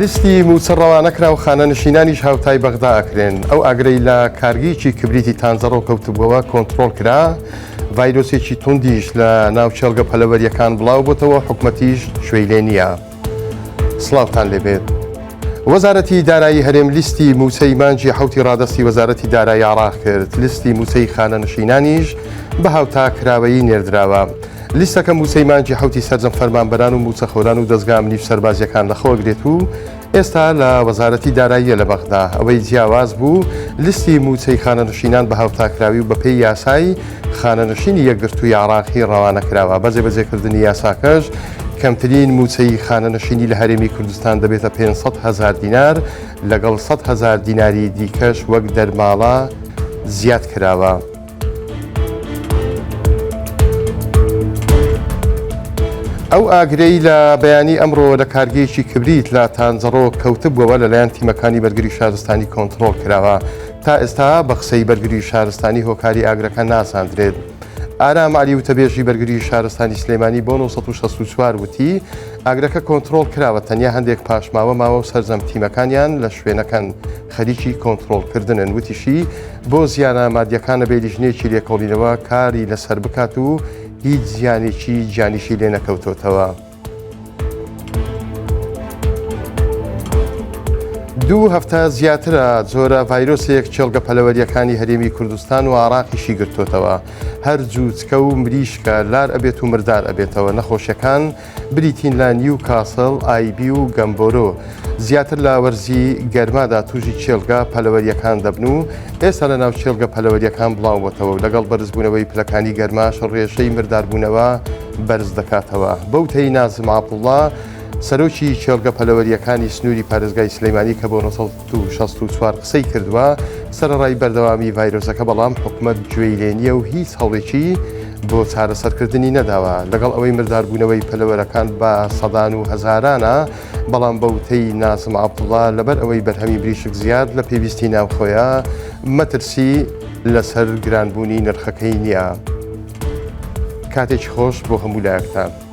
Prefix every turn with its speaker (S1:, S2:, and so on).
S1: لیستی مووچە ڕەوانەکرا و خانەنشینانیش هاوتای بەغدا ئەکرێن. ئەو ئاگرەی لە کارگەیەکی کبریتی تانجەڕۆ کەوتبووەوە کۆنتڕۆڵ کرا، ڤایرۆسێکی توندیش لە ناو کێڵگە پەلەوەرییەکان بڵاوبۆتەوە، حکومەتیش گوێی لێ نییە. سڵاوتان لێبێت. وەزارەتی دارایی هەرێم لیستی مووچەی مانگی حەوتی ڕادەستی وەزارەتی دارایی عێراق کرد، لیستی مووچەی خانەنشینانیش بە هاوتا کراوەیی نێردراوە. لیستەکە مووچەی مانگی حەوتی سەرجەم فەرمانبەران و مووچەخۆران و دەزگا ئەمنی و سەربازییەکان لەخۆگرێت و ئێستا لە وەزارەتی داراییە لە بەغدا. ئەوەی جیاواز بوو، لیستی مووچەی خانەنشینان بە هاوتاکراوی و بەپێی یاسای خانەنشینی یەکگرتووی عێراقی ڕەوانە کراوە. بە جێبەجێکردنی یاساکەش کەمترین مووچەی خانەنشینی لە هەرێمی کوردستان دەبێتە 500 هەزار دینار، لەگەڵ 100 هەزار دیناری دیکەش وەک دەرماڵە زیاد کراوە. ئەو ئاگرەی لە بەیانی ئەمڕۆ لە کارگەیەکی کبریت لە تانجەڕۆ کەوتبووەوە لەلایەن تیمەکانی بەرگری شارستانی کۆنتڕۆڵ کراوە. تا ئێستا بە قسەی بەرگری شارستانی هۆکاری ئاگرەکە نازاندرێت. ئارام عەلی وتەبێژی بەرگری شارستانی سلێمانی بۆ 964 وتی، ئاگرەکە کۆنتڕۆڵ کراوە تەنیا هەندێک پاشماوە ماوە و سەرجەم تیمەکانیان لە شوێنەکەن خەریکی کۆنتڕۆڵکردنن. وتیشی، بۆ زیانە مادیەکان ئەبێ لیژنەیەکی لێکۆڵینەوە کاری لەسەر بکات و هیچ زیانێکی گیانیشی لێ نەکەوتۆتەوە. دوو هەفتە زیاترە جۆرە ڤایرۆسێک کێڵگە پەلەوەریەکانی هەرێمی کوردستان و عراقیشی گرتوتەوە هەر جوچکە و مریشکە لار ئەبێت و مردار ئەبێتەوە نەخۆشیەکان بریتین لە نیوکاسڵ، ئایبی و گەمبۆرۆ. زیاتر لە وەرزی گەرمادا تووشی کێڵگە پەلەوەرییەکان دەبن و ئێستا لە ناو کێڵگە پەلەوەرییەکان بڵاوبووەتەوە و لەگەڵ بەرزبوونەوەی پلەکانی گەرماش ڕێژەی مرداربوونەوە بەرز دەکاتەوە. بەوتەی نازم عەبدوڵڵا، سەرۆکی کێڵگە پەلەوەرییەکانی سنووری پارێزگای سلێمانی کە بۆ 964 قسەی کردووە، سەرەڕای بەردەوامی ڤایرۆسەکە بەڵام حکومەت گوێی لێ نییە و هیچ هەوڵێکی بۆ چارەسەرکردنی نەداوە، لەگەڵ ئەوەی مرداربوونەوەی پەلەوەرەکان بە سەدان و هەزارانە، بەڵام بە وتەی نازم عەبدوڵا لەبەر ئەوەی بەرهەمی مریشک زیاد لە پێویستی ناوخۆیە، مەترسی لەسەر گرانبوونی نرخەکەی نییە. کاتێکی خۆش بۆ هەموو لایەکتان.